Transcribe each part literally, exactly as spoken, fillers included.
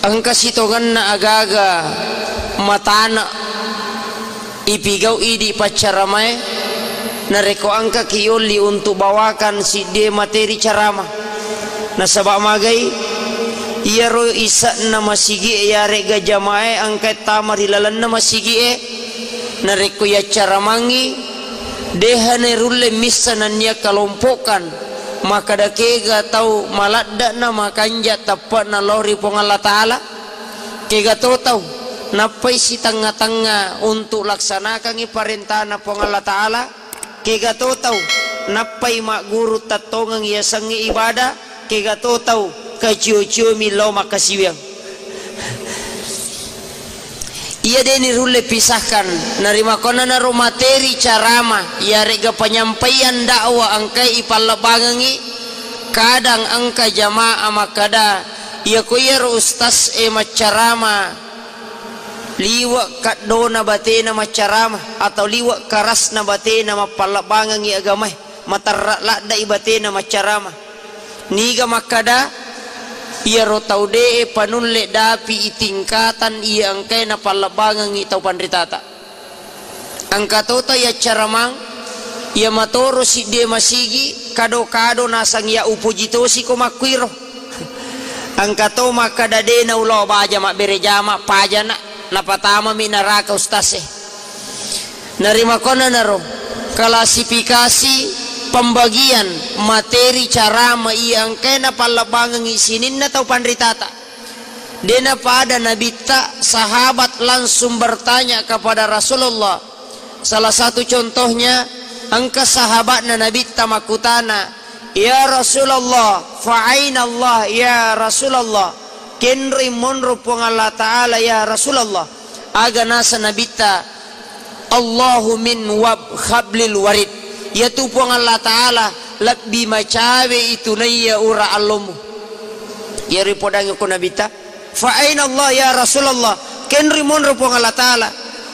Engka sitongenna agaga matana ipigau idi paccaramae, narekko engkaki yolli untuk bawakan siddie materi carama. Nasaba magai, iyaro ise'na masigie yaregga jamae engka tama ri lalenna masigie, narekko yaccaramangngi, deha nerulle missa nennia kalompokkan, makkada kega tau maladde'na makanja teppe'na lao ri Puang Allah Ta'ala. Kega to tau nappai sitengnga-tengnga untuk laksanakangngi parentana Puang Allah Ta'ala. Kega to tau nappai magguru tettongengngi yasengnge ibadah. Kega to tau kacio-ciomi lao makkasiwiang. Iya de nirulle pisahkan, narimakkonanaro materi carama, iyaregga penyampaian dakwah engkai ipallebbangengngi, kadang engka jamaah makkada, iyako iyaro ustaz e maccarama, liwe' kaddona batena maccarama, atau liwe' karasna batena mappallebbangengngi agamae, materra ladde'i batena maccarama. Niga makkada, iyaro tau de'e panulle dapi i tingkatan iya engkae napallebbangengngi tau panritata. Engka to tau yaccaramang, iya matoro siddie masigi, kado-kado nasang iya upoji tosiko makkuiro. Engka to makkada de naulao baja mabbere jama, pajana, napatamami naraka ustaz e. Narimakkonanaro klasifikasi pembagian materi carama iya engkae napallebbangengngi sininna tau panritata. De napada nabitta, sahabat langsung bertanya kepada Rasulullah. Salah satu contohnya, engka sahabatna nabitta makkutana, "Ya Rasulullah, fa aina Allah ya Rasulullah?" Kenroi monro Puang Allah Ta'ala ya Rasulullah. Aga nasa nabitta, "Allahu min wab hablil warid." Iyatu Puang Allah Ta'ala lebbi macawe itu naiya ura allomu. Iyaro ipodangi ko nabitta, "Fa aina Allah ya Rasulullah?" Kenri monro Puang Allah Ta'ala.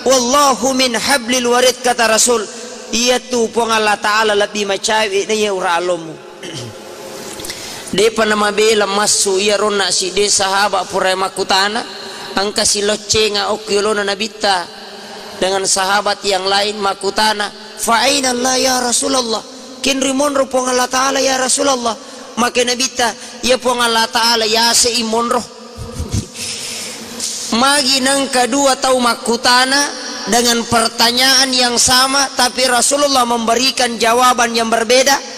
"Wallahu min hablil warid," kata Rasul. Iyatu Puang Allah Ta'ala lebbi macawe naiya ura allomu. Depa namabela massu iyaronna sidde sahaba pura makkutana, engka siloccenga okko yolona nabitta dengan sahabat yang lain makkutana, "Fa aina Allah ya Rasulullah?" Kenri monro Puang Allah Ta'ala ya Rasulullah? Make nabitta, "Ya Puang Allah Ta'ala yase i monro." Magi nengka dua tau makkutana dengan pertanyaan yang sama, tapi Rasulullah memberikan jawaban yang berbeda.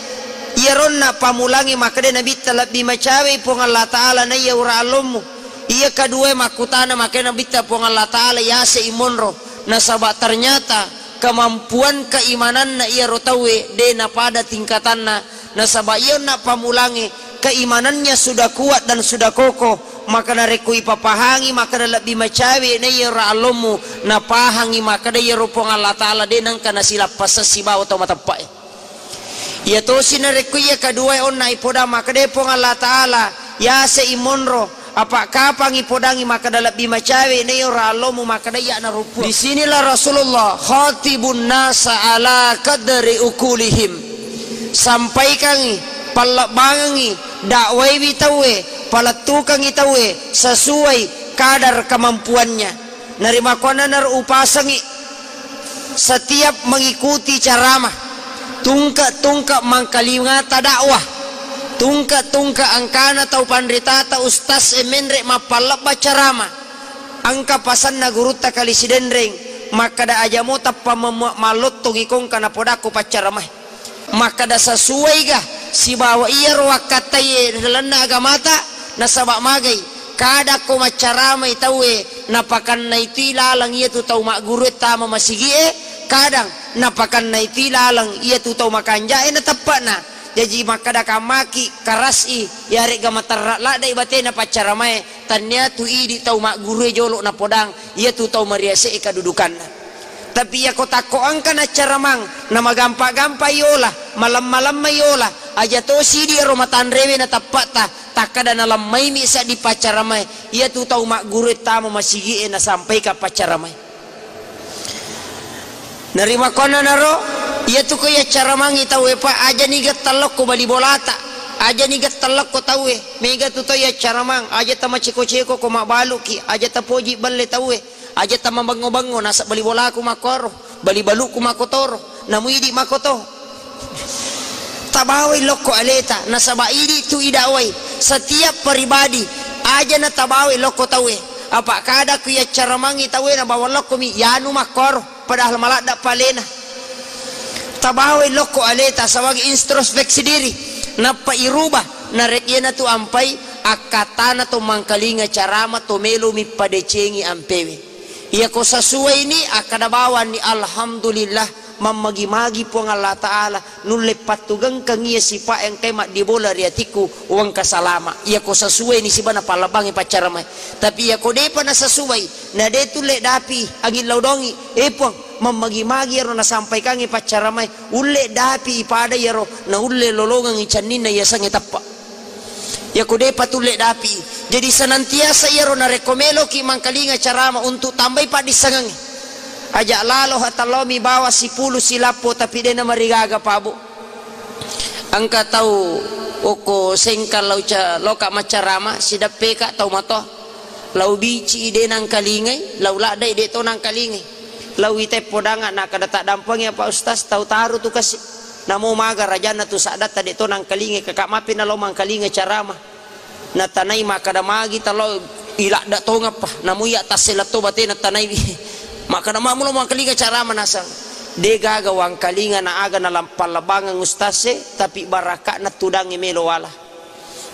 Iyaronna pamulangi makkeda nabitta, "Lebbi macawei Puang Allah Ta'ala naiya ura allommu." Iya kaduae makkutana makkeda nabitta, "Puang Allah Ta'ala yase i monro." Nasaba ternyata kemampuan keimananna iyaro tauwe de napada tingkatanna. Nasaba iyonna pamulangnge, keimanannya sudah kuat dan sudah kokoh, maka narekko ipapahangi makkeda lebbi macawe naiya ura allommu, napahangi makkeda iyaro Puang Allah Ta'ala de nengka nasilappaseng sibawa tau mateppe'e. Iya tosi narekko iya kaduae onna ipodang makkeda Puang Allah Ta'ala yase i monro, apa kapang ipodangi makkeda lebbi macawe naiya ura allommu makkeda iyana rupu. Di sinilah Rasulullah khatibun nasa ala qadri uqulihim. Sampaikangi, pallebbangengi, dakwaiwi tauwe, palettukangi tauwe sesuai kadar kemampuannya. Narimakkuannanaro upasengi setiap mengikuti ceramah, tungke-tungke mangkalingata dakwah, tungke-tungke engkana tau panritata, ustaz e menre mappallebba ceramah. Engka pasanna gurutta Kali Sidenreng makkeda, "Aja mo tappa memme-, mallottongi kongka napodakko paccaramae." Makkeda, "Sesuaiga sibawa iyaro wakkattaiye ri lalenna agamata?" Nasaba magai, kadakko maccaramai tauwe, napakennai tui laleng iyatu tau maggurue tama masigi'e, kadang napakennai tui laleng iyatu tau makanja'e nateppe'na. Jaji makkeda kammaki, karas'i, yaregga materra laddai batena paccaramae, tannia tu idi tau maggurue jolo napodang, iyatu tau mariase'e kadudukanna. Tapi iyako takko engka naccaramang, namagampa-gampa yola, malemma-lemma yola, aja tosi idi ero matanrewe na tappa'ta, takkada nalemmaimi seddi paccaramae, iyatu tau maggurue tama masigi'e nasampaika paccaramae. Narimakkuannanaro, iyatu ko yaccaramangi tauwe pa, aja niga tellokko bali bolata. Aja niga tellekko tauwe, mega tu tau yaccaramang, aja tamaceko-ceko ko mabbaluki, aja tapoji belle tauwe, aja tamabengo-bengo, nasaba bali bolaku makkoro, bali baluku makkotoro, namuidi makkoto. Tabawai lokko aleta, nasaba idi tu idawai. Setiap pribadi, aja natabawai lokko tauwe. Apa kada ku yaccaramangi tauwe nabawa lokkomi, yanu makkoro. Padahal maladda palena. Tabawai lokko aleta sebagai introspeksi diri, nappa irubah. Narek iyanatu ampai akkatana to mangkalinga carama to melomi padecengi ampewe. Iyako sasuwaini akkada bawanni, alhamdulillah, mammagi-magi Puang Allah Ta'ala, nulle pattugengkeng iya sipa engkai maddibola ri atikku, wengka salama. Iyako sasuwaini siba napallebbangi paccaramae. Tapi iyako depa nasasuwai, na de tulle dapi anging lao dongi, eh Puang, mammagi-magi iyaro nasampaikangngi paccaramae, ulle dapi ipada iyaro, naulle lolongengngi cenninna yasengnge teppa. Iyako depa tulle dapi. Jadi senantiasa iyaro narekko meloki mangkalinga carama untuk tambai paddissengengnge. Aja lalo hatalomi bawa sipulu silappo tapi de namarigaga pabu. Engka tau okko Sengkang lao ca-, loka maccarama, sideppeka tau matoa. Lao bici de nangkalingai, lao laddai de to nangkalingai. Lao ite podanga nakkada taddampengi apa ustaz, tau taru tu kasi. Namo maga rajanna tu saddatta de to nangkalingai, kaka mapi nalao mangkalinga carama. Natanai makkada magi talo iladda tongappa. Namo iya tassela to batena tanaiwi. Makkada mamulo mangkalinga carama nasang. De gaga wangkalinga na aga nalampallebbangang ustaz e, tapi barakakna tudangnge melo wala.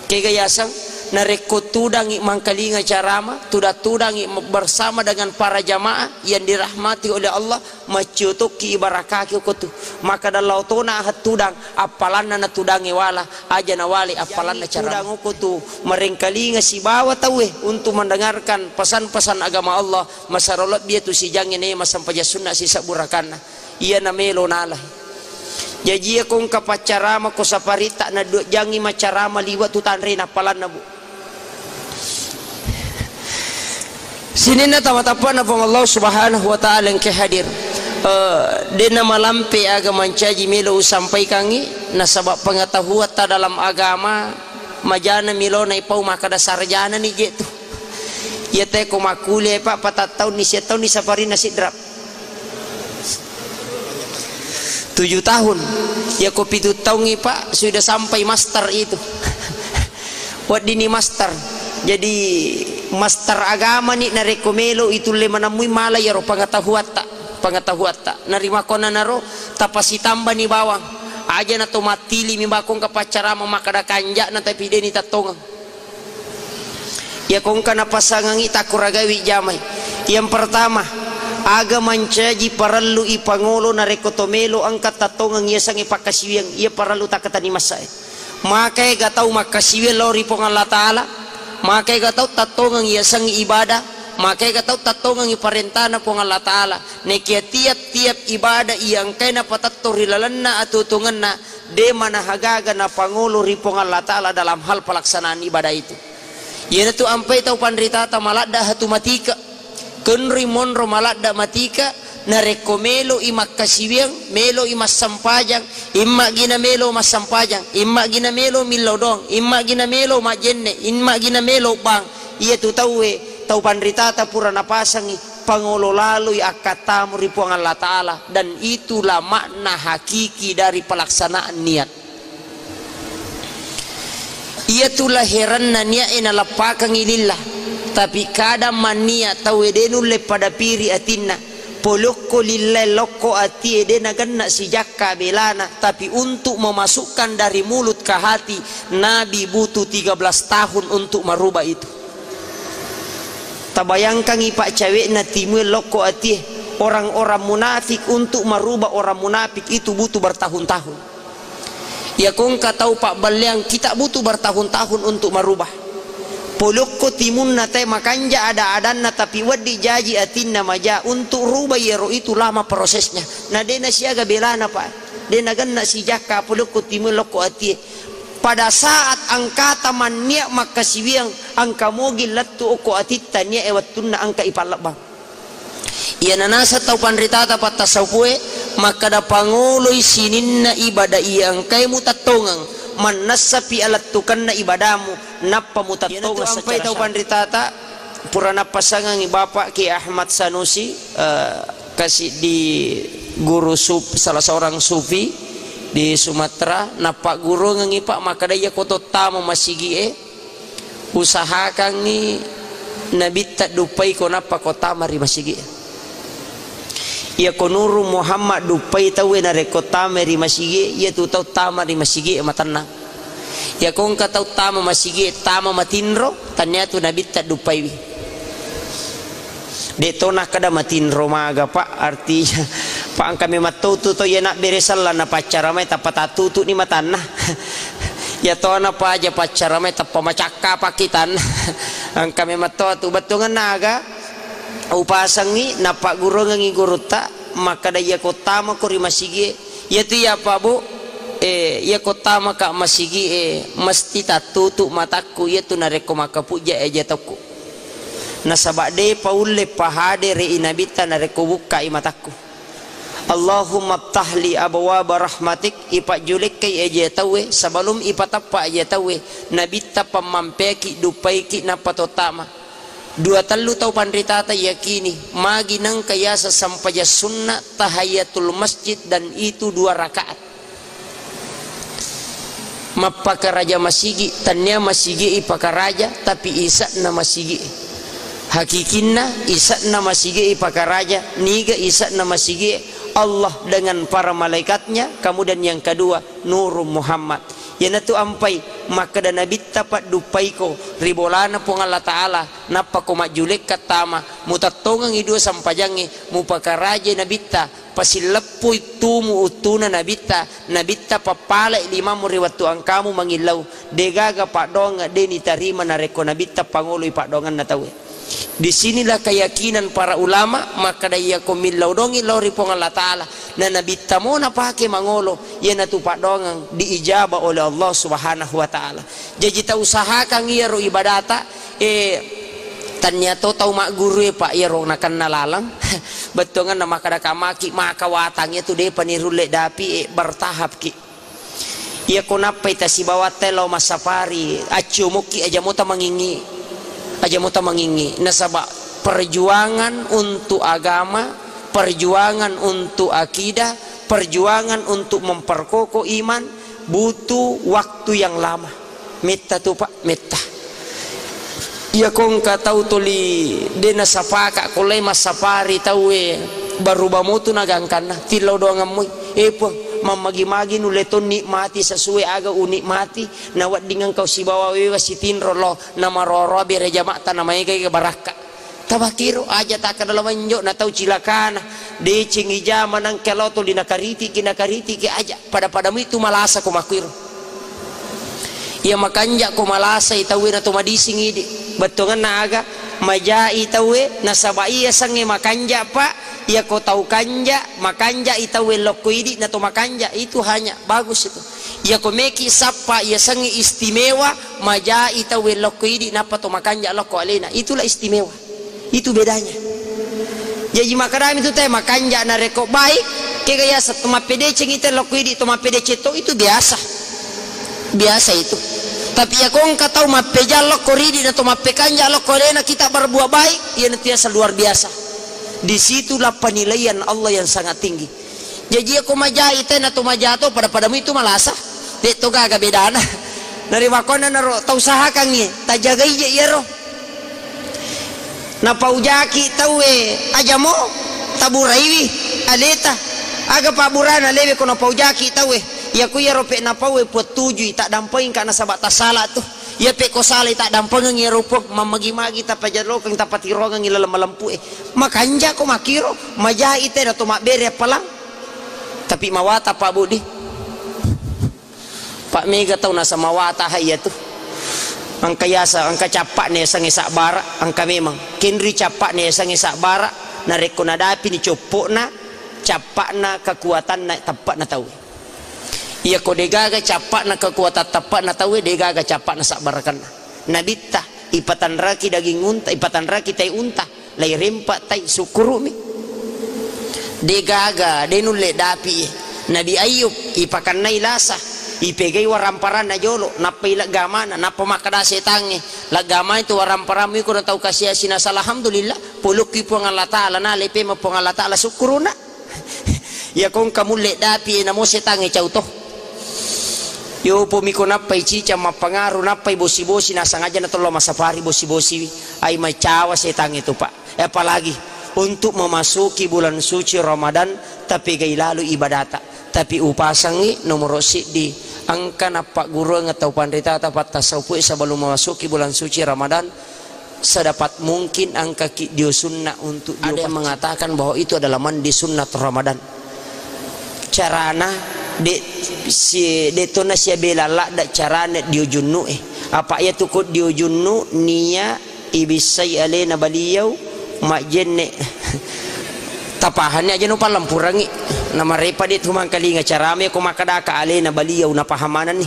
Kega yaseng, narekko tudangngi mangkalinga carama, tudang-tudangngi bersama dengan para jamaah yang dirahmati oleh Allah, maccio tokki ibarakaki okko tu. Makkada lao tona aha tudang, appalanna natudangnge wala, aja nawale appalanna carama. Tudang okko tu, marengkalinga sibawa tauwe untuk mendengarkan pesan-pesan agama Allah, masaro lebbi tu sijangnge ne massempajang sunna sisebbu rakanna. Iyana melo nalai. Jaji iya ko engka paccarama ko saparitta na dua jangngi maccarama liwa tu tanre nappalanna, Bu. Sininna tama-tapana Puang Allah Subhanahu wa Ta'ala engke hadir. Eh, dena malampe aga mancaji melo usampaikangi, nasaba pengetahuatta dalam agama majana milona ipau makkada sarjana ni je tu. Iya te ko makkuliah, Pak, patattaunni, siattaunni saparinna sidrap. Tujuh tahun. Iya ko pitu taungngi, Pak, sudah sampai master itu. Weddini master. Jadi master agama ni narekko melo itulle manemmui mala iyaro pengetahuatta, pengetahuatta. Narimakkonanaro tapasitambani bawang. Aja na to mattili mi bakong ka paccarama makkada kanja'na tapi deni tattongeng. Iya ko engka napasangangi takkuragawi jamai. Yang pertama, aga mancaji parellu ipangolo narekko to melo engka tattongeng yasengnge pakkasiwiang, iya parellu takkatani massae. Maka ega tau makkasiwiang lao ri Puang Allah Ta'ala, maka ega tau tattongeng yasengnge ibadah, maka ega tau tattongeng parentana Puang Allah Ta'ala. Nekia tiap-tiap ibadah iya engkai napatetto ri lalenna atutungenna, de manahagaga napangolo ri Puang Allah Ta'ala dalam hal pelaksanaan ibadah itu. Iyanatu ampai tau panritata maladda hatu matika. Kenri monro maladda matika, narekko meloi makkasiwiang, meloi massempajang, imma gina melo massempajang, imma gina melo millau doang, imma gina melo majenne, imma gina melo bang. Iyatu tauwe, tau panritata pura napasangi, pangolo laloi akkattamu ri Puang Allah Ta'ala, dan itulah makna hakiki dari pelaksanaan niat. Iyatu laheranna niat e naleppakengi lillah, tapi kadang manniat tauwe de nulle pada piri atinna, polokko lillah lokko atie de nagenna sijakka belana, tapi untuk memasukkan dari mulut ke hati, Nabi butuh tiga belas tahun untuk merubah itu. Tabayangkangi, Pak, cawe'na timue lokko atie. Orang-orang munafik untuk merubah orang munafik itu butuh bertahun-tahun. Iya ko engka tau pabballeang, kita butuh bertahun-tahun untuk merubah. Polokko timunna tae makanja ada-adanna, tapi wedding jaji atinna maja untuk rubah iyaro itu lama prosesnya. Na de nasiaga belana, Pak. De nagenna sijakka polokko timue lokko atie. Pada saat engkata manniat makkasiwiang, engka mogi lettu okko atitta niat e wettunna engka ipallebbang. Iyana naseng tau panritata pattasaupue makkada pangoloi sininna ibadah iya engkae mutattongeng, mannessapi alettukenna ibadamu, nappa mutettonga. Iyanatu ampai tau panritata, pura nappasangengngi Bapak Kiai Ahmad Sanusi, eh, kasiddi guru sup-, salah seorang sufi di Sumatera, nappagguruangengngi, Pak, makkeda, iya ko tottama masigi'e, usahakangngi nabitta duppaiko nappa ko tama ri masigi'e. Iyako Nurung Muhammad duppai tauwe narekko tamai ri masigi'e, iyatu tau tama ri masigi'e matennang. Iyako engka tau tama masigi'e, tama matinro, tanniatu nabitta duppaiwi. De' to nakkeda matinro maga, Pak, artinya, Pak, engka memang to tu to iya nabbere selleng napaccara mai tappa tattutu'ni matanna. Iya to napaja paccara mai tappa macakka pakkitanna. Engka memang to tu bettuangenna aga upasengngi, nappagguruangengngi gurutta, makkeda, iyako tamako ri masigi'e, iyatu iya, Pak, Bu, eh, iyako tamaka masigi'e, mesti tattutu matakku, iyatu narekko makkapujja eja tokku. Nasaba de' paulle pahadere'i nabitta narekko bukkai matakku. Allahumma ftahli abwaba rahmatik, ipajjulekkai eja tauwe, sebelum ipatappa eja tauwe, nabitta pammampeaki, duppaiki, nappa tottama. Dua tellu tau panritata yakini, magi nengka yaseng sempajang sunna tahiyatul masjid dan itu dua rakaat. Mappakaraja masigi, tannia masigi ipakaraja, tapi ise'na masigi. Hakikinna ise'na masigi ipakaraja, niga ise'na masigi, Allah dengan para malaikatnya, kemudian yang kedua, Nurung Muhammad. Iyanatu ampai makkeda nabitta padduppaiko ri bolana Puang Allah Ta'ala, nappa ko majjulekka tama, mutettongengngi dua sempajangnge, mupakarajai nabitta, pasilleppui tumu uttuna nabitta, nabitta pappalai limammu ri wettu engkamu mangillau, degaga paddoangeng de' nitarima narekko nabitta pangoloi paddoangenna tauwe. Disinilah keyakinan para ulama makkeda, iyako millau dongi lao ri Puang Allah Ta'ala, na nabitta mo napake mangolo, iyanatu paddoangeng diijabah oleh Allah Subhanahu wa Ta'ala. Jaji tausahakan iyaro ibadata, eh, tannia to tau magguru e, Pak, iyaro nakenna laleng, bettuangenna makkeda kamaki maka watang iyatu de'pa nirulle dapi, eh, bertahap ki. Iyako nappai tasibawatta lao massafari, acciomokki aja mota mangingi, aja mota mangingi. Nasaba perjuangan untuk agama, perjuangan untuk akidah, perjuangan untuk memperkokoh iman butuh waktu yang lama. Metta tu, Pak, metta. Iyako engka tau tuli de' nasapaka ko lai massafari tauwe, baru bamotu nagangkanna, tillau doangammui. Eh, Puang, mammagi-magi nulle to nikmati sesuai aga unikmati, nawedding engkau sibawa wewa sitinro lao, namaroro bere jama'ta namaega-ega barakka. Tabakiro aja takkeda lawenjo na tau cilakana, deceng ijama nangka lao tuli nakaritiki, nakaritiki aja, pada-pada muitu malasa ko makkuiro. Iya makanja ko malasai tauwe na to madising idi. Bettuangenna aga? Majai tauwe, nasaba iya sengnge makanja, Pak. Iyako tau kanja, makanja i tauwe lokko idi na to makanja, itu hanya bagus itu. Iyako meki sappa iya sengnge istimewa, majai tauwe lokko idi nappa to makanja lokko alena. Itulah istimewa. Itu bedanya. Jaji makkedami tu tauwe makanja narekko baik, kega yaseng to mappedeceng ite lokko idi to mappedeceng to, itu biasa. Biasa itu. Tapi iyako engka tau mappejang lokko ridi na to mappekanja lokko alena, kita berbuat baik, iyanatu yaseng luar biasa. Disitulah penilaian Allah yang sangat tinggi. Jaji iyako majai te na to maja to, pada-pada muitu malasa. De' to gaga bedana. Narimakkuannanaro tausahakangngi, tajagai je iyaro. Napaujaki tauwe ajamo, taburaiwi aleta. Aga pabburana lewe ko napaujaki tauwe. Iyako iyaro pe napauwe puattujui, taddampengka nasaba tasala tu. Iya pe ko salai taddampengengngi iyaro Puang, mammagi-magi tapajalokeng, tapatirongengngi laleng malempu'e. Makanja ko makkiro, majai te na to mabbere appalang. Tapi mawata, Pak Budi. Pak, mega tau naseng mawata ha iyatu. Engka yasa, engka cappa'na yasengnge sabbara, engka memang. Kenri cappa'na yasengnge sabbara, narekko nadapini coppo'na, cappa'na kekuatanna teppe'na tau. Iyako degaga cappa'na kekuatan teppe'na tauwe, degaga cappa'na sabbarakenna. Nabitta ipatanraki daging unta, ipatanraki tai unta, lairempa tai sukkuru'mi. Degaga, de nulle dapi. Nabi Ayub ipakennai lasa, Ipegai waramparanna jolo, nappa ileggamana, nappa makkeda setangnge, "Leggamai tu waramparammu iko na tau kasiasi nasala, alhamdulillah, polokki Puang Allah Ta'ala, nalepe ma Puang Allah Ta'ala, sukkuruna." Iyako engka mulle dapi, e, namo setangnge cau to. Yopo miko nappai cicang mappangaru, nappai bosi-bosi, nasang aja na tollo masafari bosi-bosiwi. Ai macawa setangnge tu, Pak. E, apalagi untuk memasuki bulan suci Ramadan, tapegai lalu ibadata. Tapi upasangngi nomoro siddi, engka nappagguruang tau panritata pattasaupu'e sebelum memasuki bulan suci Ramadan, sedapat mungkin engkaki dio sunna untuk dio. Ada yang mengatakan bahwa itu adalah mandi sunnat Ramadan. Carana, de, si, de tona siabela ladda carana dio junnu e. Apa iya tu ko dio junnu nia ibissai alena baliau majjenne. Tapahanni aja no pallampurangi. Namarepa de tu mangkalinga carame ko makkadaka alena baliau, napaham manenni.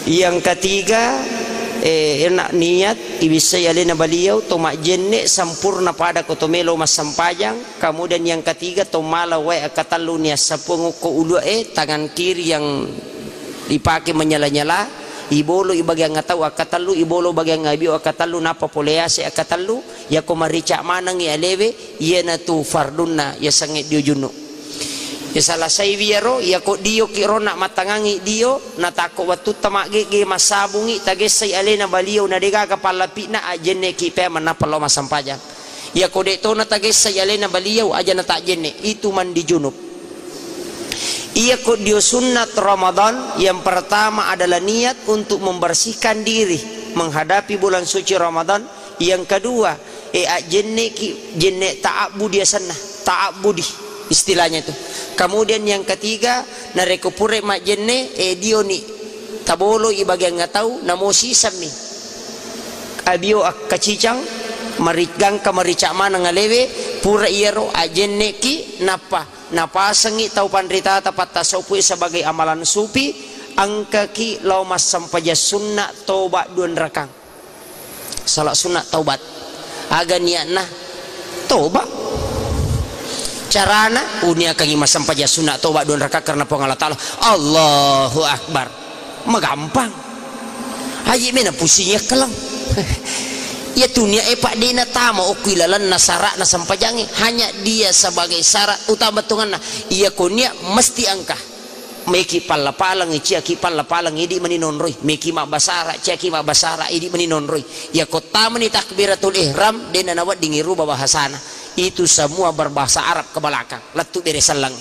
Yang ketiga, eh, enak niat, ibissai alena baliau, to majjenne, sempurna pada ko to melo massampajang. Kemudian yang ketiga, to mala wae akkatellu nia sappuang okko ulue, tangan kiri yang dipake menyala-nyala, ibolo i bagian atau akkatellu, ibolo bagian abio akkatellu, nappa pole ase akkatellu, yako marica manengi alewe, iyanatu fardunna yasengnge dio junnu. Ya salasaiwi iyaro, iyako dioki ronna mattangangi dio, natakko wettutta maggegge massabungi, tagessai alena baliau na degaga pallapi'na, ajjenneki pea mennappa lao massampajang. Iyako de tona tagessai alena baliau, aja natajjenne, itu mandi junub. Iyako dio sunnat Ramadan, yang pertama adalah niat untuk membersihkan diri menghadapi bulan suci Ramadan. Yang kedua, e, ajjenneki, jenne ta'abbudi asenna, ta'abbudi istilahnya itu. Kemudian yang ketiga, narekko pura majjenne, e, dioni tabolo i bagian atau namo sisemmi. Abio akkacicang, mari-, gangka marica maneng alewe, pura iyaro ajjenneki, nappa napasengi tau panritata pattasaupu'e sebagai amalan supi, engkaki lao massampajang sunna toba dua rakang. Salat sunat taubat. Aga niatna? Toba. Carana, uniakangi massampajang sunat toba dua rakang karena Puang Allah Ta'ala. Allahu Akbar. Magampang. Aji mena pusingi akkalang. Iya tu niat e, Pak, dena tama okko ilalenna syaratna sampajangnge. Hanya dia sebagai syarat utama bettuanna. Iya ko niat mesti engka. Meki palla-palang, ciaki palla-palang, idi mani nonroi. Meki mabbasara, ciaki mabbasara, idi mani nonroi. Iya ko tamani takbiratul ihram, dena naweddingi ruba bahasana. Itu semua berbahasa Arab ke belakang. Lettu bere selleng.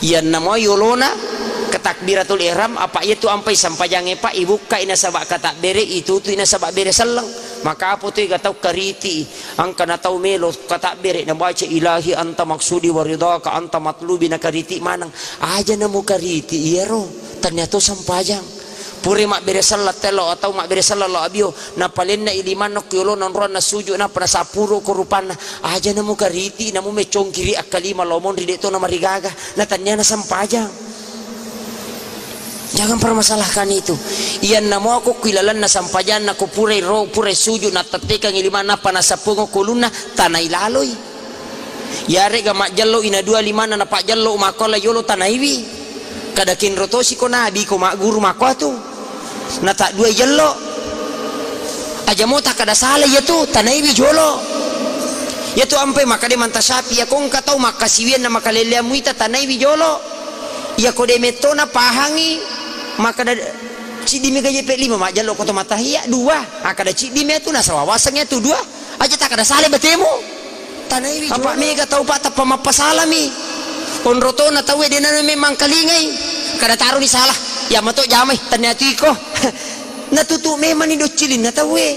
Iyanna mo yolona ke takbiratul ihram, apa iya tu ampai sampajangnge, Pak, ibukkai nasaba katabbere, itutui nasaba bere selleng. Maka apa tu ega tau kariti, engka na tau melo katabbere, nabaca, "Ilahi anta maksudi wa ridhaka anta matlubi," nakariti maneng. Aja namu kariti iyaro, tania to sampajang. Pura mabbere selleng tello atau mabbere selleng lo abio, napalenna ilimanna ko yolona onroanna sujud, nappa nasappuro ko rupanna. Aja namu kariti, namu meccongkiri akkalima lo monri, de to namarigaga, na tania nasampajang. Jangan permasalahkan itu. Iyanna mo ko ku ilalenna sampajanna, ko purai ro, purai sujud, natettekang ilimanna, nappa nasappungeng ko ulunna, tanai laloi. Yarega majjello ina dua limanna, napajjello makko la yolo, tanaiwi. Kada kenro tosi ko nabi ko magguru makko atu. Na tak dua jello. Aja mo takkada sala iya tu, tanaiwi jolo. Iya tu ampai makkada manta sapi, iya ko engka tau makkasiwian na makaleleang muita, tanaiwi jolo. Iya ko de metto na pahangi, makkada ciddi mega jepe lima, majjallo ko to matahia dua. Akkada ciddi me tu, nasawawaseng iya tu dua. Aja takkada sala batemu. Tanaiwi apa jolo. Mega tau, Pak, tappa mappasalami. Onro tona tauwe de nana memang kalingai. Kada taroni salah. Iya mato jamai, tania tu iko. Natutu memani doccilinna tauwe.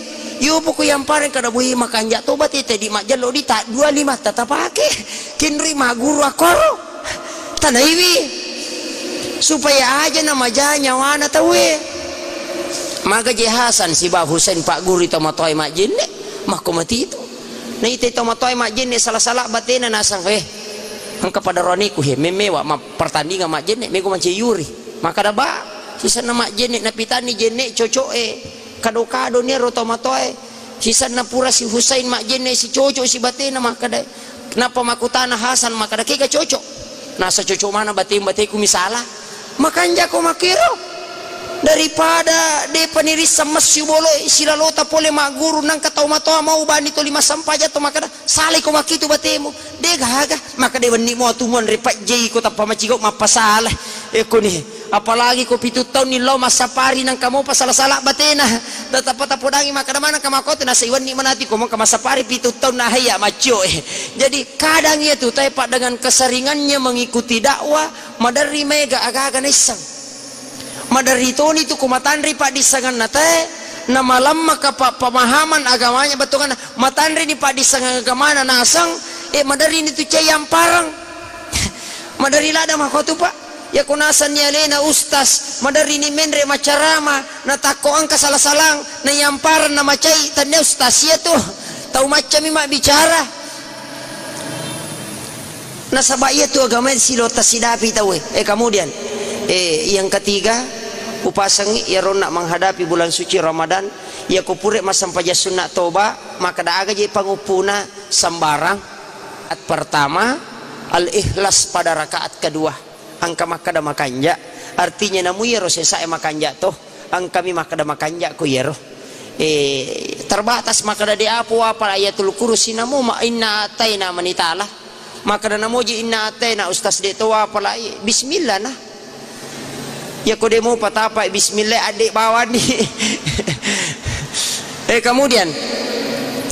Yo poko yang pareng kada bohi makanja toba tete di majjallo di tak dua lima tata pake. Kenroi maguru akkoro. Tanaiwi. Supaya aja na maja nyawana tauwe. Maga je Hasan siba Husain pagguru tomatoae majjenne. Makko mati itu. Naitai tomatoae majjenne sala-sala batena nasang, "Eh, engka pada roaniku he, memmewa ma-, pertandingan majjenne, mego mance yuri." Makkada ba, sisenna majjenne, napitanni jenne cocok e. Kado-kado niaro tomatoae. Sisenna pura si Husain majjenne si cocok si batena makkada. Nappa makkutana Hasan makkada, "Kega cocok?" Nasa cocok mana bateng-, bateku misala. Makanja ko makkiro, daripada depa nirisseng messu boloe, silalota pole magguru, nangka tau matoa mau bani toli massempajang to makkeda, salai ko makkitu batemu. De gaga, makkeda wenni mo atu muanre pajjei ko tappa macigau mappasala. Ekko ni, apalagi ko pitu taunni lao massapari nangka mopa sala-sala batena. Tetap tapodangi makkeda maneng ka makkotu nasai wenni manati ko mengka massapari pitu taun nahaiya maccio e. Jadi kadang iya tu tae pak dengan keseringannya mengikuti dakwah, maderri maega aga-aga naisseng. Maderri toni tu ko matanri paddissenganna tae, na malamma ka pa-, pemahaman agamanya bettuanna, matanri ni paddissengan agamana naseng, e maderri ni tu cai amparang. Maderri ladang makkotu pak. Yako nasenni alena ustas, maderri ni menre macarama, na takko engka sala-salang, na yamparang na macai, tannia ustas iya tu. Tau maccami mabbicara. Nasaba iya tu agama silo tasidapi tau e. Eh, kemudian, eh, yang ketiga, upasengi iyaronna menghadapi bulan suci Ramadan, yako pura massempajang sunna toba, makkeda aga je panguppuna sembarang. At pertama, al-ikhlas pada rakaat kedua. Engka makkeda makanja, artinya namu iyaro sesae makanja to, engkami makkeda makanja ko iyaro. Eh, terbatas makkeda de apo apal ayatul kursi namu ma inna ataina manitala. Makkeda namoji inna ataina ustas de to apalai. Bismillah nah. Yako de mo patapa bismillah adde bawani. Eh, kemudian,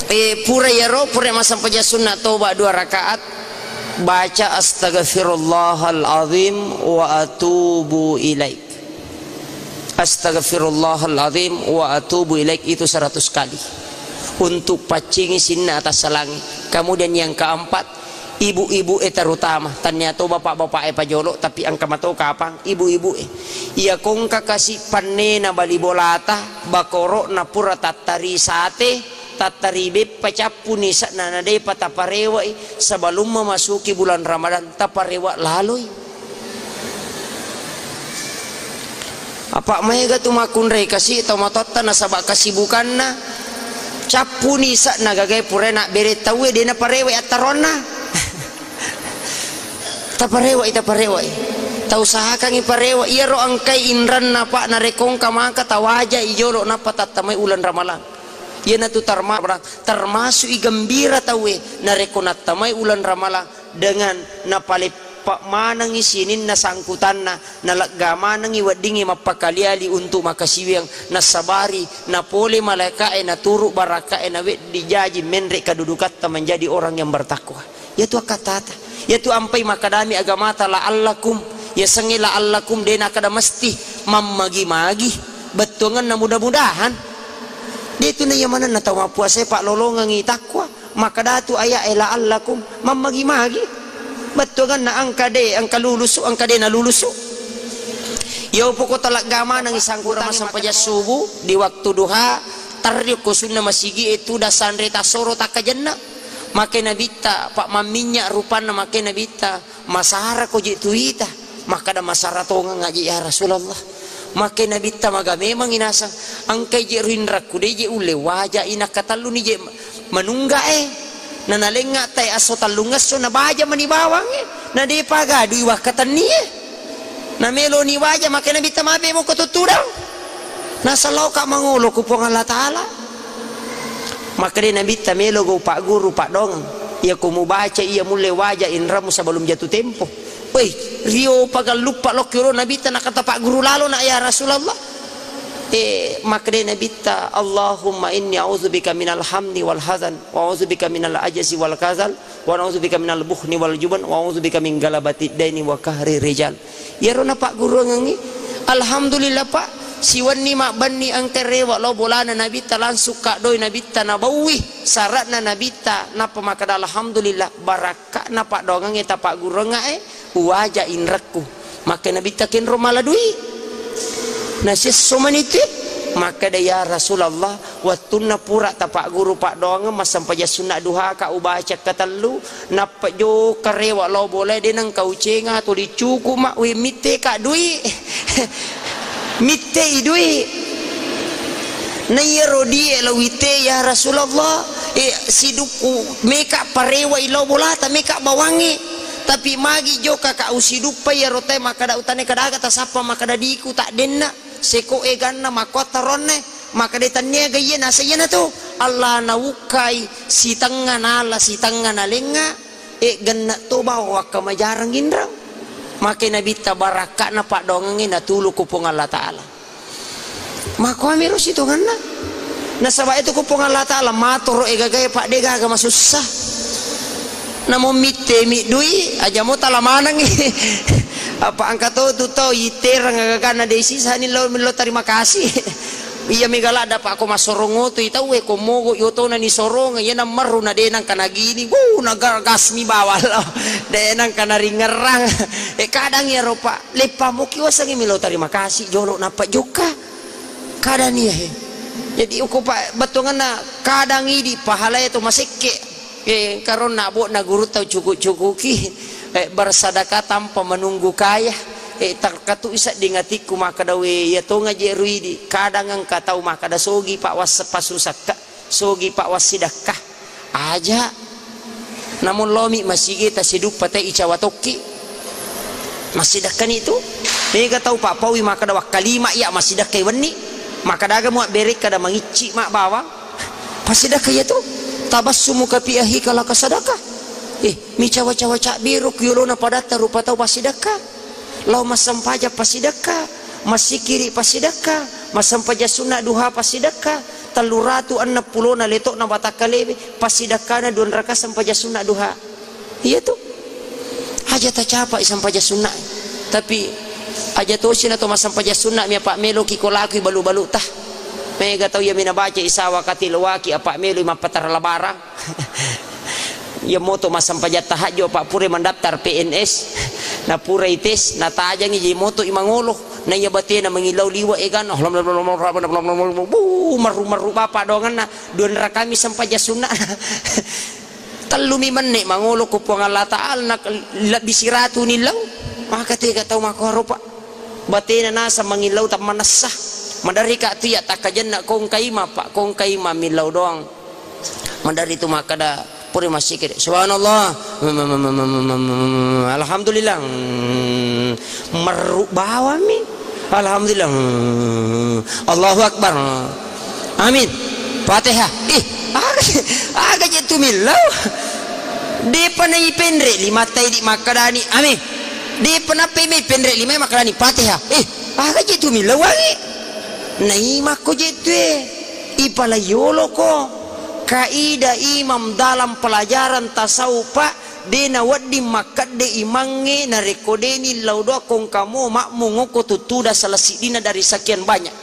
eh, pura iyaro, pura massempajang sunna toba dua rakaat, baca astaghfirullahal azim wa atubu ilaik. Astaghfirullahal azim wa atubu ilaik itu seratus kali. Untuk paccingi sinna atas salangi. Kemudian yang keempat, ibu-ibu e terutama, tannia to bapak-bapak e pajolo, tapi engka mato kapang, ibu-ibu e. Iya kongka kasi pannena bali bolata, bakoro na pura tattari sate, tattari beppa cappu ni sakna na depa taparewai sebelum memasuki bulan Ramadan, taparewa laloi. Apa maega tu makkunrai kasi tau matotta nasaba kasibukanna, cappu ni sakna gagai purai nabbere tauwe de naparewai attaronna. Taparewai, taparewai. Tau usahakangi parewa, iyaro engkai inranna pak narekko engka maka tawaja i jolo nappa tattamai ulan ramalang. Iyanatu tarma-, termasuk i gembira tauwe narekko nattamai ulan ramalang dengan napaleppa manengi sininna sangkutanna, nalegga manengi weddingngi mappakali-ali untuk makasiwiang, nasabari napole malaeka'e, naturu baraka'e, naweddi jaji menre kadudukatta menjadi orang yang bertakwa. Iyatu akkattata. Iyatu ampai makadami agamata la'allakum, yasengnge la'allakum de nakada mesti, mammagi-magi, bettuangenna mudah-mudahan. De tu na iya manenna tau mappuasae paklolongengngi takwa. Makkadatu aya'e la'allakum mammagi-magi. Bettuangenna engka de, engka lulusu, engka de nalulusu. Iya upoko talegga manengngi sangkura massempajang subuh di waktu duha, tarri ko sunna masigi e tudang sanre tassoro takkajenna. Make nabitta, pak mamminnya rupanna make nabitta, masara ko je tuita. Makkada masara tongeng aje ya Rasulullah. Make nabitta maga memang inasang, engkai je rinrakku de je ulle waja i nakkatelluni je manungga e. Nanalengnga tai asso tellung esso nabaja mani bawang e. Nadepa gadui wakkatenni e. Nameloni waja make nabitta mabe moko tuttudang. Nasalauka mangolo ku Puang Allah Ta'ala. Makkeda nabitta melo go pagguru paddongeng. Iya ko mubaca iya mulle waja inramu sebelum jatuh tempo. Woi, rio pagalluppa lokki ro nabitta nakata pagguru lalo na ya Rasulullah. Eh, makkeda nabitta, Allahumma inni a'udzubika minal hamni wal hazan, wa a'udzubika minal ajzi wal kasal, wa a'udzubika minal bukhni wal juban, wa a'udzubika min galabatid daini wa qahrir rijal. Iyaro napagguruangengngi. Alhamdulillah pak, siwenni mabbenni engka rewa lao bolana nabitta langsung kaddoi nabitta nabaui sara'na nabitta nappa makkeda alhamdulillah barakka na paddoangengnge tapagguruangnga e. Uwaja inrekku. Makke nabitta kenro mala dui. Nasiesso manitui. Makkeda, "Ya Rasulullah, wettunna pura tapagguru paddoangeng massempajang sunna duhaka ubaca katellu, nappa jokka rewa lao bolae de nengka ucenga tuli cuku ma, we mitteka dui." Mittei dui. Na iyaro die lo wite, "Ya Rasulullah, eh, sidukku meka parewai lao bolata, meka bawangnge." Tapi magi jokka ka usiduppa iyaro tae makkada utane kadaga tasappa makkada diku taddenna, seko eganna makkuatta ronne, makkada tannia ga iye nasa iyanatu. Allah naukkai sitengnga nala, sitengnga nalengnga, e genne to bawa wakkamajarang inrang. Make nabitta barakka'na paddoangengnge natulu ku Puang Allah Ta'ala. Makkuamiro sitongenna. Nasaba itu ku Puang Allah Ta'ala matoro egagae padde gaga masussa. Namo mitte mi dui, aja mo tala manengngi. Apa engka to tu tau itereng agagana de sisani lo, lo terima kasih. Iya mega ladda pa ko massorong oto i tauwe ko mogo i otona ni sorong, iya nammerru na de nangka nagini. Wuh, naga-, gasmi bawang lo. De nangka naringerrang. E kadang iyaro pa leppa muki wasengngi melo terima kasih jolo nappa jokka. Kadani he. Jadi uku pa bettuangenna kadang idi pahalae to masekke. E karonna abbo'na gurutta cuku-cukuki, e, bersedekah tanpa menunggu kaya. E terkatu isedding atikku makkada we iya tonga je ruidi. Kadang engka tau makkada sogi pa was-, pasusakka, sogi pa wassidakka. Aja. Namun lomi masigi tasiduppa te icawa tokki. Massidakkani tu. Mega tau papaui makkada wakkalima iya massidakkai wenni. Makkadaga muabbere kada mangicci ma bawang. Passidakka iya tu. Tabassumuka fi akhika laka sadakah. Eh, micawa-cawa cabbiro ku yolona padatta rupa tau passidakka. Lao massempajang passidakka, massikiri passidakka, massempajang sunna duha passidakka, tellu ratu enneng pulona letokna watakkalewe, passidakkana dua raka sempajang sunna duha. Iya tu. Aja tacapai sempajang sunna. Tapi aja tosi na to massempajang sunna mi apa meloki ko lakui balu-balu tah. Mega tau iya mina baca isawa kati lowaki apa meloi mappatara labarang. Iya moto massempajang tahajud, apa pura mandaftar P N S, na pura ites, na tajangi, jadi moto i mangolo, na iya batena mangillau liwa egan, bu, marru-marru bapa doanganna, dua rakami sempajang sunna. Tellu mi menne mangolo ko Puang Allah Ta'ala, na lebbi siratu nillau, maka tega tau makoro, Pak. Batena naseng mangillau tammanessa. Maderri ka tu iya takkajenna kongka imang, Pak, kongka imang millau doang. Maderri tu makkada pura massikiri, subhanallah, alhamdulillah, merru bawammi, alhamdulillah, Allahu Akbar, amin, Fatihah. Ih, aga, aga je tu millau. Depa naipenre limatta idi makkadani amin. Depa nappai mai penre limai makkadani Fatihah. Eh, aga je tu millau wangi. Naimakko je tue. Ipalaioloko. Kaidah imam dalam pelajaran tasawuf, Pak, de nawedding makkedde imangnge narekko de nillau doa kongkamo makmum okko tuttuda salah siddina dari sekian banyak.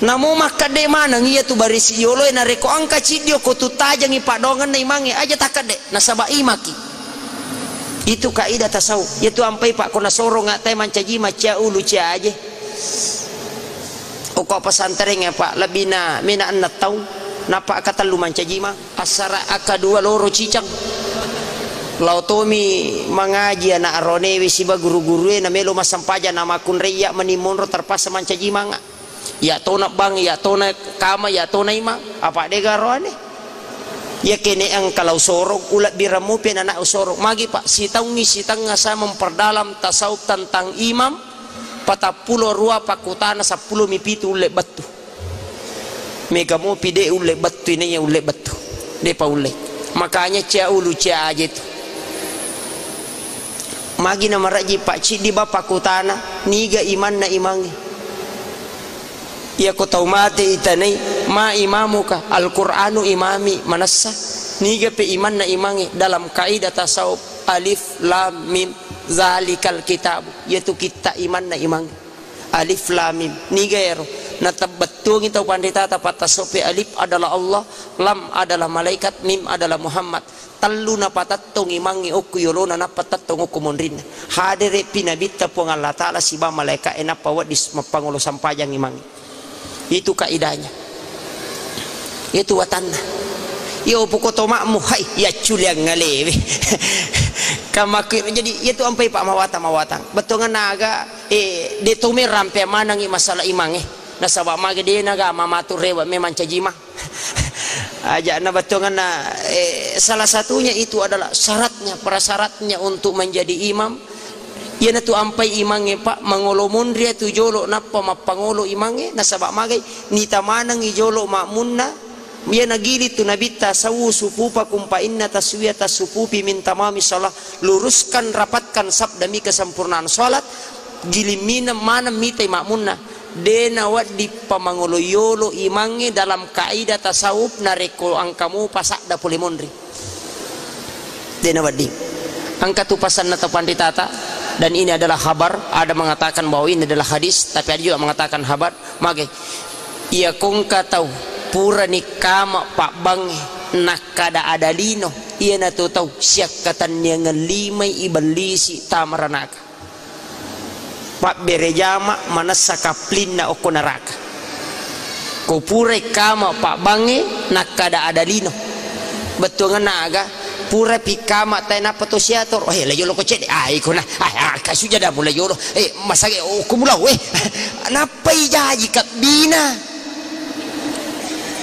Namo makkedde maneng iya tu barisi yoloe narekko engka ciddi okko tuttajangi paddoangenna imangnge aja takkedde nasaba imaki. Itu kaidah tasawuf. Iya tu ampai Pak ko nasorong atai mancaji macca ulu cia aje. Okko pesantren ya, Pak, lebbi na mena enneng taung, nappa katellu mancaji ma. Assara akkadua loro cicang. Lao tomi mangaji anak aronewe siba guru-gurue namelo massempajang namakkunrai iya mani monro terpaksa mancaji manga. Iya tona bang, iya tona kama, iya tona imang. Apa dega roane? Iya kene engka lau sorong, ulebbirammu pe anak usorong. Magi, Pak, sitaungi sitengnga saya memperdalam tasawuf tentang imam, patappulo rua pakkutana, seppulo mi pitu ulle bettu. Mega mopi de ulle bettu, inaiya ulle bettu. Depa ulle. Makanya cia ulu cia aje tu. Magi na maraji Pak ciddi bapa kutana, niga imanna imangi. Iya ko tau mate itanai, ma imamuka, Al-Qur'anu imami, manessa. Niga pe imanna imangi dalam kaidah tasawuf, alif lam mim, zalikal kitabu. Iya tu kitta imanna imangi. Alif lam mim. Niga ero? Natebbettuangi tau panritata pattasoppi alif adalah Allah, lam adalah malaikat, mim adalah Muhammad. Tellu napatettong imangnge okko yolona nappa tettong okko monrinna. Hadere pi nabitta Puang Allah Ta'ala siba malaika'e nappa wedding mappangolo sampajang imangnge. Itu kaidahnya. Itu watanna. Iyo puko to makmu, hai, yacculiang ngalewe. Kamaku, jadi itu ampai pak mawatang-mawatang. Bettuanna aga, eh, de to me rampe manangi masalah imangnge. Nasaba mage de naga mamatu rewa memang cajima. Aja' na bettuanganna, eh, salah satunya itu adalah syaratnya, prasyaratnya untuk menjadi imam. Iyanatu ampai imangnge, Pak, mangolo monri tu jolo nappa mappangolo imangnge, nasaba' magai nita manengngi jolo ma'munna. Iya nagili tu Nabitta, "Sawwu sufufakum fa inna taswiyatas sufufi min tamami shalah." Luruskan, rapatkan saf demi kesempurnaan salat. Giling mineng maneng mitai ma'munna. De' nawedding pamangolo yolo imangnge dalam kaidah tasawuf narekko engka mopa sadda pole monri. De' nawedding. Engka tu pasanna tau panritata, dan ini adalah khabar, ada mengatakan bahwa ini adalah hadis, tapi ada juga mengatakan khabar. Mage, iya ko engka tau purani kama pabbangnge nakkada ada lino, iyanatu tau siakkatenniangeng limai ibellisi tamaranaka. Pabbere jama manessa kaplinna okko naraka. Ko purai kama pabbangnge nakkada ada lino. Bettuanganna aga? Purapi kama tae nappa to siator. Eh, la jolo ko cedde. Ah, iko na. Ah, ah, kasu jadamu la jolo. Eh, masage okko mulao, eh. Nappai jaji kabbina.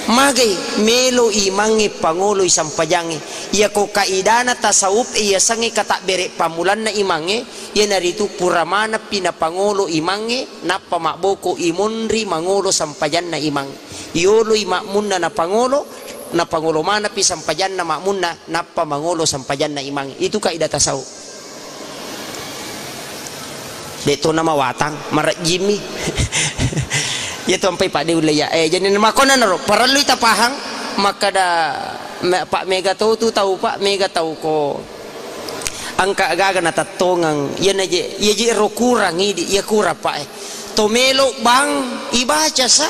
Magai melo imangnge pangoloi sampajangnge. Iyako kaidana tasawuf e yasengnge katabbere pammulanna imangnge, iyanaritu pura maneppi napangolo imangnge, nappa mabboko imonri mangolo sampajanna imangnge. Yoloi ma'munna napangolo, napangolo maneppi sampajanna ma'munna, nappa mangolo sampajanna imangnge. Itu kaidah tasawuf. De' to namawatang, marejjimmi. Iya tu ampai Pak de' ulle ya. Eh, jadi makkonanaro, parellui tapahang, makkada me-, Pak mega to tu tau, Pak mega tau ko engka gaga natattongeng. Iya naje, iya je ro kurang idi, iya kurang, Pak, eh. To melo bang, ibaca sa.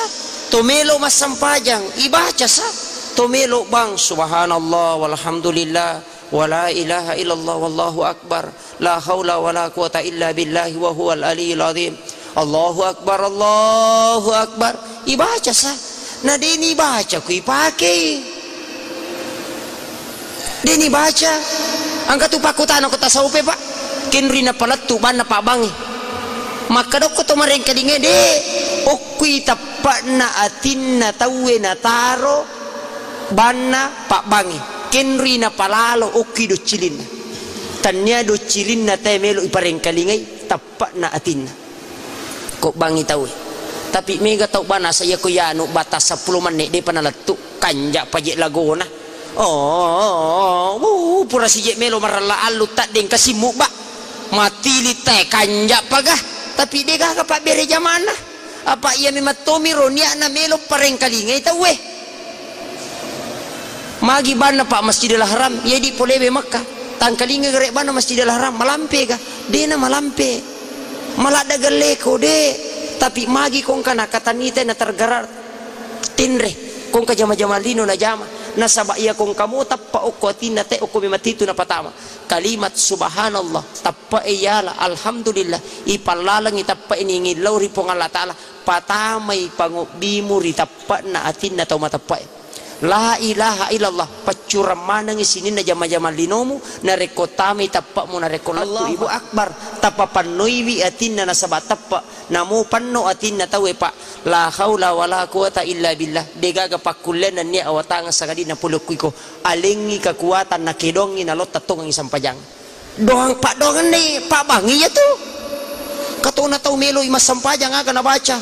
To melo massempajang, ibaca sa. To melo bang, subhanallah, walhamdulillah, wala ilaha illallah, wallahu akbar, la haula wala quwata illa billahi wa huwal aliyul azim. Allahu akbar, Allahu akbar. Ibaca sa. Na de' nibaca ku ipakei. De' nibaca. Engka tu pakkutana ko tasawufe, Pak. Kenri napalettu banna pabbangnge. Makkadokko to marengkalinga de'. Okkui teppa'na atinna tauwe nataro banna pabbangnge. Kenri napalalo okkui doccilinna. Tannia doccilinna tae melo iparengkalingai, teppa'na atinna. Ko bangngi tauwe. Tapi mega tau banasa iya ko yanu batas seppulo menit de'pa nalettu, kanja' paje lagona. Oh, uh, pura sije melo marella allu taddeng kasimmu ba. Matili tae kanja' paga. Tapi de' gaga pabbere jamana. Apa iya memang tomiro niatna melo parengkalingai tauwe. Magi banna Pak Masjidil Haram, iya di polewe Makkah. Tangkalinga gare banna Masjidil Haram, malampe ga? De' na malampe. Maladda galleko, de'. Tapi magi kongka nakatanita na tergerar tinre. Kongka jama-jama lino na jama. Nasaba iya kongka mo tappa okko atinna te okko memang titu napatama. Kalimat subhanallah, tappa e yala, alhamdulillah, ipallalengi tappa ini ngillau ri Puang Allah Ta'ala. Patamai pangobbimu ri tappa'na atinna tau mateppe'e. La ilaha illallah, paccurang manengngi sininna jama-jamang linomu, narekko tamai tappa'mu, narekko lettu Allahu Akbar, tapapannoiwi atinna nasaba teppe', namo panno atinna tauwe, Pak. La haula wala quwata illa billah, degaga pakkulleanna nennia awatangeng sangadinna pole okkuiko, alengngi kekuatan nakedongngi nalotta tongengngi sampajang. Doang paddoangenni pabbangi iyatu. Katona tau meloi massampajang aga nabaca.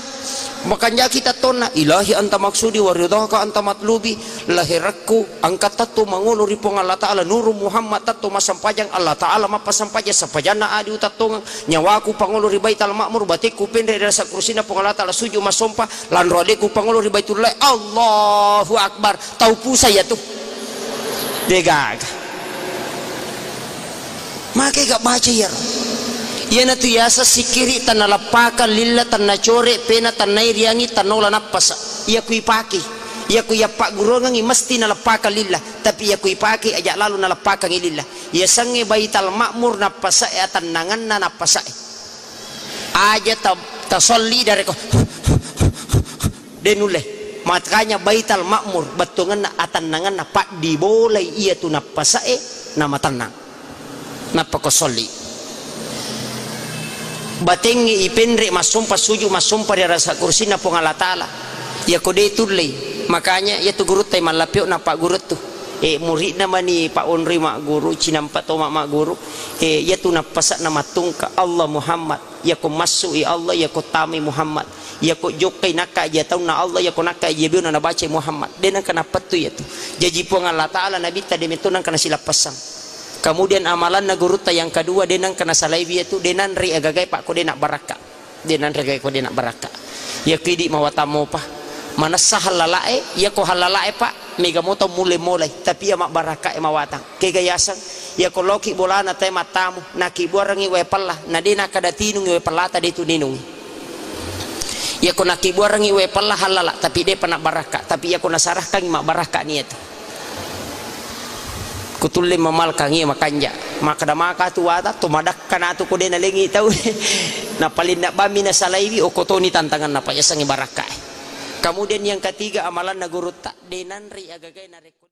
Makanjaki tattonna, "Ilahi anta maksudi wa ridhaka anta matlubi." Laherakku angkat tatto mangolo ri Puang Allah Ta'ala, nuru Muhammad tatto massampajang Allah Ta'ala mappasampajang sampajanna adi utattongeng, nyawaku pangolo ri Baital Ma'mur, batekku penre ri rasa kursina Puang Allah Ta'ala, sujud massompa, lanro adekku pangolo ri Baitullah, Allahu Akbar, tau pusa iyatu. Degaga. Magai ga baca iyaro. Iyanatu yaseng sikkiri tennaleppakang lilla, tennacore pena, tennairiangi, tennaola nappasa. Iya ku ipake. Iya ku iyappagguruangengngi mesti naleppakang lilla. Tapi iya ku ipake aja lalo naleppakangngi lilla. Yasengnge Baital Ma'mur nappasae atennangenna nappasae. Aja ta-, tasolli dareko. De nulle. Makanya Baital Ma'mur, bettuangenna atennangenna, paddibolai iyatu nappasae namatennang. Nappa ko solli. Batengnge ipenre massompa, sujud massompa ri arasa kursinna Puang Allah Ta'ala. Iyako de tullei, Makanya iyatu gurutta mallappio nappa guruttu. Eh, muridna mani pa onroi magguru, cinampa toma magguru. Eh, iyatu nappasakna mattungka, Allah Muhammad, iyako massu'i Allah, iyako tamai Muhammad, iyako jokkai nakka aja taunna Allah, iyako nakka aja biona nabacai Muhammad. De nangka nappettu iyatu. Jaji Puang Allah Ta'ala nabitta de metto nangka nasilappessang. Kemudian amalanna gurutta yang kedua, de nangka nasalaiwi iyatu, de nanre agagae pa ko de nabbarakka. De nanre gae ko de nabbarakka. Iyako idi mawatang mopa. Manessa hallalae, iyako hallalae pa, mega motong mulle molai, tapi iya mabbarakkae mawatang. Kega yaseng, iyako loki bolana tae mattamu, nakibuarengngi wae pella, na de nakada tinungi wae pellata de tu ninungi. Iyako nakibuarengngi wae pella hallala, tapi depa nabbarakka, tapi iyako nasarahkangngi mabbarakka niatu. Kutulle mamalkangngi makanja. Makkada maka tu wata, to madakka natu ko de nalengi tau. Napalinna bammi nasalaiwi, okko toni tantanganna pa yasengngi barakka. Kemudian yang ketiga, amalanna gurutta, de nanre agagae narekko